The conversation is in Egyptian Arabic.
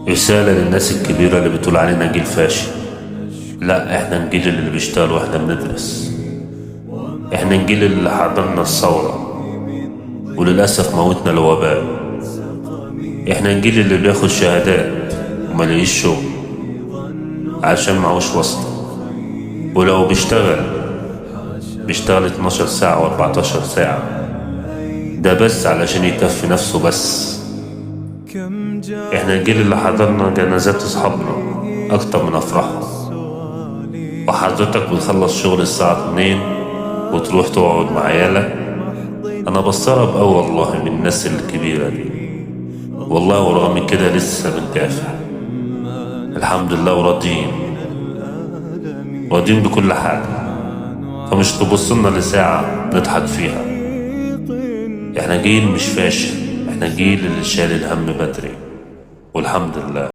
رسالة للناس الكبيرة اللي بتقول علينا جيل فاشل. لا، احنا الجيل اللي بيشتغل واحنا بندرس. احنا الجيل اللي حضرنا الثورة وللأسف موتنا الوباء. احنا الجيل اللي بياخد شهادات وما لقيش شغل عشان معهوش واسطة، ولو بيشتغل بيشتغل 12 ساعة و14 ساعة، ده بس علشان يكفي نفسه بس. احنا الجيل اللي حضرنا جنازات اصحابنا اكتر من افراحهم، وحضرتك بتخلص شغل الساعة 2 وتروح تقعد مع عيالك. انا بستغرب اوي والله من الناس الكبيرة دي والله، ورغم كده لسه بنكافح الحمد لله، وراضيين راضيين بكل حاجة. فمش تبصلنا لساعة نضحك فيها. احنا جيل مش فاشل، احنا جيل اللي شال الهم بدري والحمد لله.